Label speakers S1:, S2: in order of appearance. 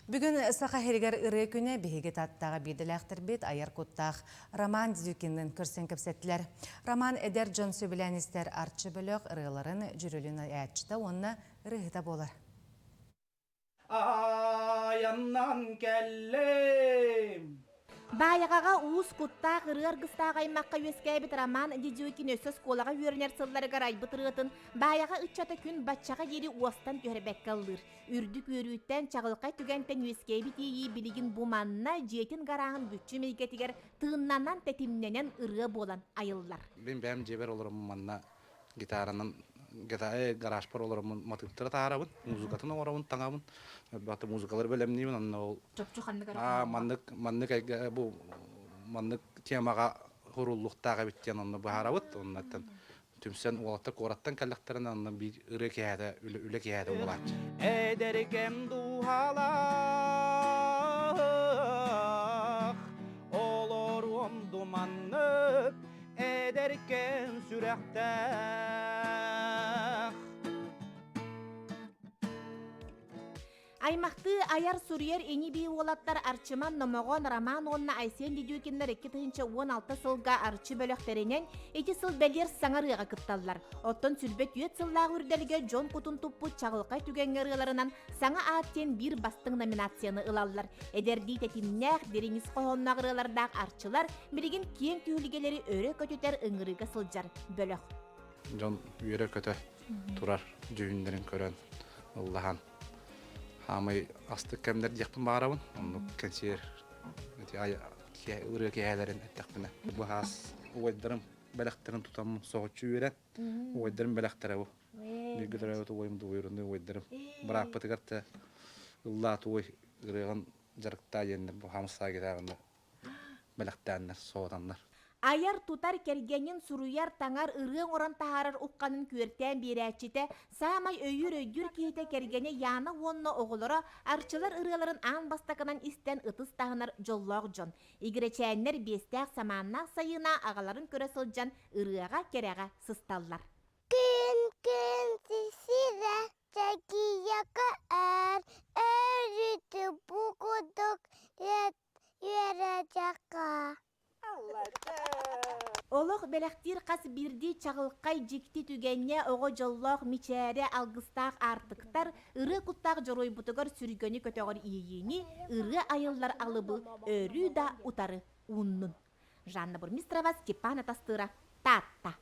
S1: Бүгүн Саха сиригэр ырыа күнэ биһиги Тааттаҕа биирдэлээхтэрбит айар куттаах Роман Дедюкинныын көрсөн кэпсэттилэр. Роман эдэр дьон сөбүлээн истэр Арчы бөлөх ырыаларын дьүрүлүн айааччыта уонна ырыаһыта буолар.
S2: Айаннан кэллим.
S3: Баайаҕаҕа уус куттаах ырыа аргыстаах аймахха үөскээбит Роман Дедюкин өссө оскуолаҕа үөрэнэр сылларыгар айбыт ырыатын Баайаҕа ыччата күн баччаҕа диэри уостан түһэрбэккэ ыллыыр. Үрдүк үөрүүттэн, чаҕылхай түгэнтэн үөскээбит иэйии билигин бу манна дьиэтин гарааһын бүччүм эйгэтигэр тыыннанан, тэтимнэнэн ырыа буолан айыллар.
S4: Мин бэйэм дьиэбэр олороммун манна гитаранан гаражпар олороммун матыыптары таһаарабын, музыкатын оҥоробун, таҥабын. Бата музыкалары бэлэмниибин, онно ол
S3: Чопчу ханнык эрэ
S4: маннык маннык эйгэ бу маннык темаҕа суруллуохтаах эбит диэн онно быһаарабыт. Оннуттан түмсэн уолаттар куораттан кэллэхтэринэ онно биир ырыа киэһэтэ үлэ киэһэтэ буолааччы.
S2: Эдэркэм дууһалаах олоруом думаннык эдэркэм сүрэхтээх.
S3: Аймахтыы айар-суруйар ини-бии уолаттар Арчыман Номоҕон, Роман уонна Айсен Дедюкиннар 2016 сылга Арчы бөлөхтөрүнэн ити сыл бэлиэр саҥа ырыаҕа кытталлар. Оттон сүрбэ түөрт сыллаах үрдэлгэ дьон кутун туппут чаҕылхай түгэҥҥэ ырыаларынан Саҥа аат диэн биир бастыҥ номинацияны ылаллар. Эдэрдии тэтимнээх, дириҥ ис хоһоонноох ырыалардаах Арчылар билигин киэҥ түһүлгэлэри өрө көтүтэр ыҥырыыга сылдьар бөлөх.
S4: Дьон үөрэ-көтө турар дьүһүннэрин көрөн, ыллаһан Хаамай астык кэмнэр диэхпин баҕарабын. Оннук кэнсиэр ырыа киэһээлэрин эттэхпинэ. Бу хаас убайдарым бэлэхтэрин тутаммын соһуччу үөрэн. Убайдарым бэлэхтэрэ бу. Бииргэ төрөөбүт убайым дуойурунуу убайдарым. Бырааппытыгар да ыллаат уой ырыаҕын дьарыктаа диэннэр бу хаамыстаа гитараны бэлэхтээннэр, соһутаннар.
S3: Айар-тутар кэргэнин суруйар-таҥар, ырыа оҥорон таһаарар ухханын күөртээн биэрээччитэ, саамай өйүүр-өйдүүр киһитэ кэргэнэ Яна уонна оҕолоро Арчылар ырыаларын аан бастакынан истэн ытыс таһынар дьоллоох дьон. Игирэчээннэр биэстээх самааннаах сайыына аҕаларын көрө сылдьан ырыаҕа, кэрэҕэ сысталлар.
S5: Күн күн сирэ чэгийэкэ эр өрүтү бу курдук үөрэтиэххэ.
S3: Олох бэлэхтиир хас биирдии чаҕылхай дьикти түгэҥҥэ оҕо дьоллоох мичээрэ, алгыстаах аартыктар, ырыа куттаах дьоруойбутугар сүргэни көтөҕөр иэйиини, ырыа айыллар алыбы өрүү да утары ууннун. Жанна Бурмистрова, Степан Атастыра, Таатта.